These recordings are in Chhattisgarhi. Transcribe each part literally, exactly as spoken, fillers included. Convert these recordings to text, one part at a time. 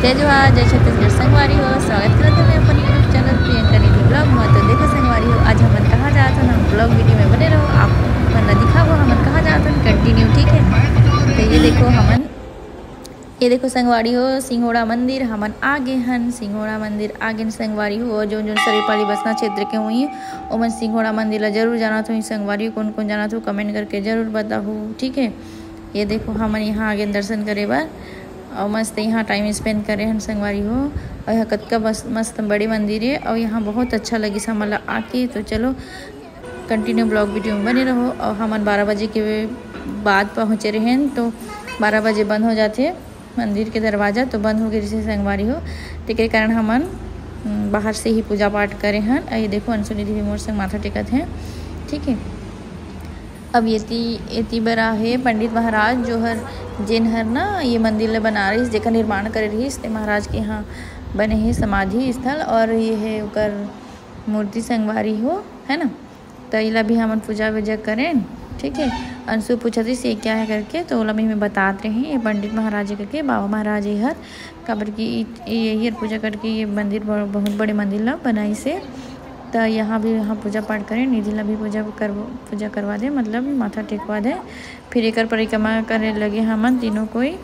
जय जोहार, जय छत्तीसगढ़ संगवारी हो। स्वागत करत हूँ मैं अपन YouTube चैनल प्रियंका निधि ब्लॉग में। तो देखो संगवारी हो, आज हमन कहाँ जात हन, हम ब्लॉग वीडियो में बने रहो, आप मन ला दिखाबो हमन कहाँ जात हन, कंटिन्यू, ठीक है। तो ये देखो हमन, ये देखो संगवारी हो, सिंगोड़ा मंदिर हमन आगे हन, सिंगोड़ा मंदिर आगे हन संगवारी हो। और जो जो सरेपाली बसना क्षेत्र के हुई, ओमन सिंगोड़ा मंदिर ला जरूर जाना तो संगवारी हो, कौन कौन जाना तो कमेंट करके जरूर बताहू, ठीक है। ये देखो हमन यहाँ आगे दर्शन करे बर, और मस्त यहाँ टाइम स्पेंड करे हन संगवारी हो। और यहाँ कतका बस मस्त बड़े मंदिर है, और यहाँ बहुत अच्छा लगिस हमन ला आके। तो चलो कंटिन्यू ब्लॉग वीडियो में बने रहो। और हमन बारह बजे के बाद पहुँचे रहेन, तो बारह बजे बंद हो जाथे मंदिर के दरवाजा, तो बंद हो गए रिहिसे संगवारी हो। तेकरे कारण हमन, उम, बाहर से ही पूजा पाठ करे हन। और ये देखो अंशु निधि भी मोर संग माथा टेकत हैं, ठीक है। अब एती, एती बर आहे पंडित महाराज, जो हर, जेन हर ना ये मंदिर ल बना रहिस, जेकर निर्माण करे रहिस, ते महाराज के यहाँ बने हे समाधि स्थल। और ये है ओकर मूर्ति संगवारी हो, है ना। तो इला भी हमन पूजा वूजा करेन, ठीक है। अंशु पूछत रहिस ये क्या है करके, तो ओला भी मैं बतात रही, ये पंडित महाराज जी करके, बाबा महाराज ये हर, काबर कि ई, ई, ये हर पूजा करके ये मंदिर ब-, बहुत बड़े मंदिर ला बनाइस हे। त यहाँ भी, यहाँ पूजा पाठ करें, निधि ला भी पूजा कर, पूजा करवा दे, मतलब माथा टेकवा दे। फिर एकर परिक्रमा करे लगे हमन तीनों कोई,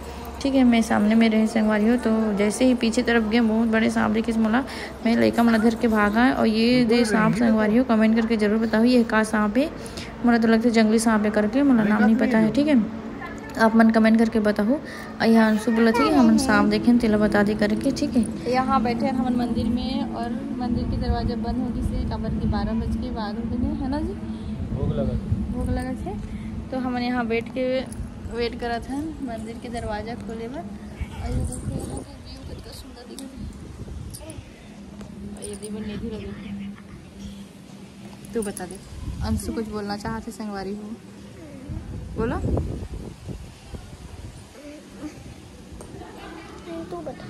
ठीक है। मैं सामने में रहे संगवारी हो, तो जैसे ही पीछे तरफ गए, बहुत बड़े सांप दिखिस मोला। मैं लइका मन ला धर के भागा, और ये दे सांप संगवारी हो, कमेंट करके जरूर बताओ ये का सांप है। मोला तो लगता है जंगली सांप है करके, मोला नाम नहीं पता है, ठीक है। आप मन कमेंट करके बताओ। और यहाँ अंशु बोला थी हमन सांप देखें, तेला बता दे करके, ठीक है। यहाँ बैठे हैं हमन मंदिर में, और मंदिर के दरवाजा बंद हो गई से, काबर के बारह बज के बाद हो गए, है ना जी? भोग लगत। भोग लगत है, तो हमन यहाँ बैठ के वेट करत हन मंदिर के दरवाजा खोले बर। और ये देखो यहाँ के व्यू कितना सुंदर दिख रहा है। और ये देखो निधि लगे। तू बता दे, अंशु कुछ बोलना चाहते संगवारी हो, बोलो। तू बता।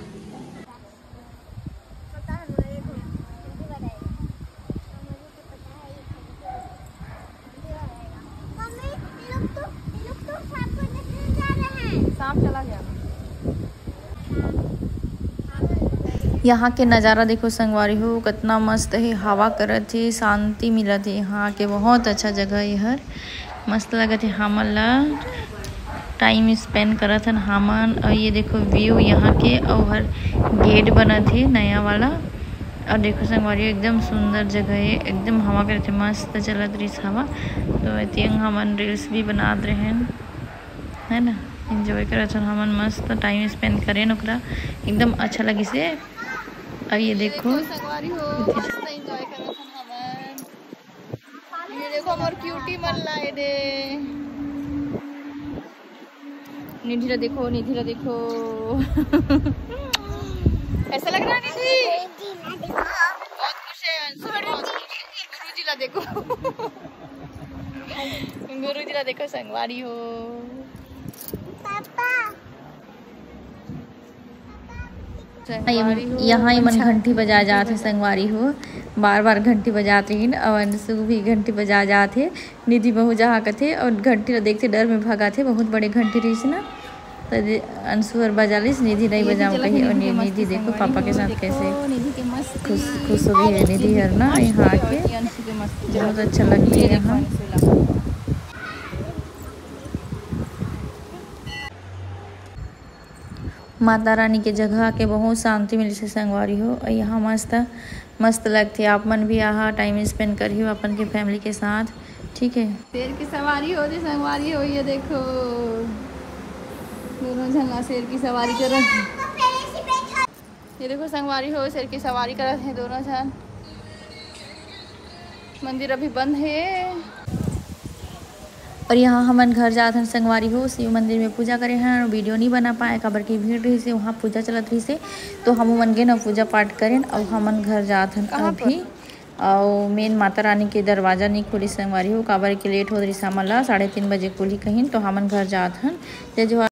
सांप चला गया। यहाँ के नज़ारा देखो संगवारी हो, कितना मस्त है, हवा करत है, शांति मिलत है यहाँ के। बहुत अच्छा जगह है हर, मस्त लगत है। हमन ला टाइम स्पेंड करत हन हमन। और ये देखो व्यू यहाँ के, और हर गेट बनत है नया वाला। और देखो संगवारी, एकदम सुंदर जगह है, एकदम हवा करत है, मस्त चलत रहिस हवा। तो एतियंग हमन रील्स भी बनात रहेन, है ना, एंजॉय करत हन हमन, मस्त टाइम स्पेंड करेन ओकरा, एकदम अच्छा लगिस हे। अब ये देखो, संगवारी हो, मस्त एंजॉय करत हन हमन। ये देखो मोर क्यूटी मन ला, ये दे निधि ला देखो, निधि ला देखो। ऐसा लग रहा है निधि? बहुत खुश है अंशु, बहुत खुश है। गुरुजी ला देखो। गुरुजी ला देखो संगवारी हो। पापा। संगवारी हो, यहाँ ही मन अच्छा। घंटी बजा जात है संगवारी हो, बार बार घंटी बजात रहिन। और अंशु भी घंटी बजा जात है, निधि बहू जहाँ कथे और घंटी ला देखते डर में भागात है, बहुत बड़े घंटी रहिस ना। तो जे अंशु हर बजा लिस, निधि नहीं बजाऊँ कही। और निधि देखो पापा के साथ कैसे खुश, खुश हो गई है निधि हर ना यहाँ आके। बहुत अच्छा लग रहा है यहाँ। माता रानी के जगह आके बहुत शांति मिलथे संगवारी हो। और यहाँ मस्त, मस्त लगथे। आप मन भी आहा, टाइम स्पेंड करिहो अपन के फैमिली के साथ, ठीक है। शेर की सवारी हो जी संगवारी हो, ये देखो दोनों झन ला शेर की सवारी करत। ये देखो संगवारी हो, शेर की सवारी करत है दोनों झन। मंदिर अभी बंद है। और यहाँ हमन घर जात हन संगवारी हो, शिव मंदिर में पूजा करे हन। वीडियो नहीं बना पाए, काबर की भीड़ रहिस हे, वहाँ पूजा चलत रहिस हे, तो हमू मन गे न पूजा पाठ करेन। और हमन घर जात हन अभी। और मेन माता रानी के दरवाजा नहीं खुली संगवारी हो, काबर के लेट होत रहिस हमन ला, साढ़े तीन बजे खुली कहिन, तो हमन घर जात हन। जय जोहार।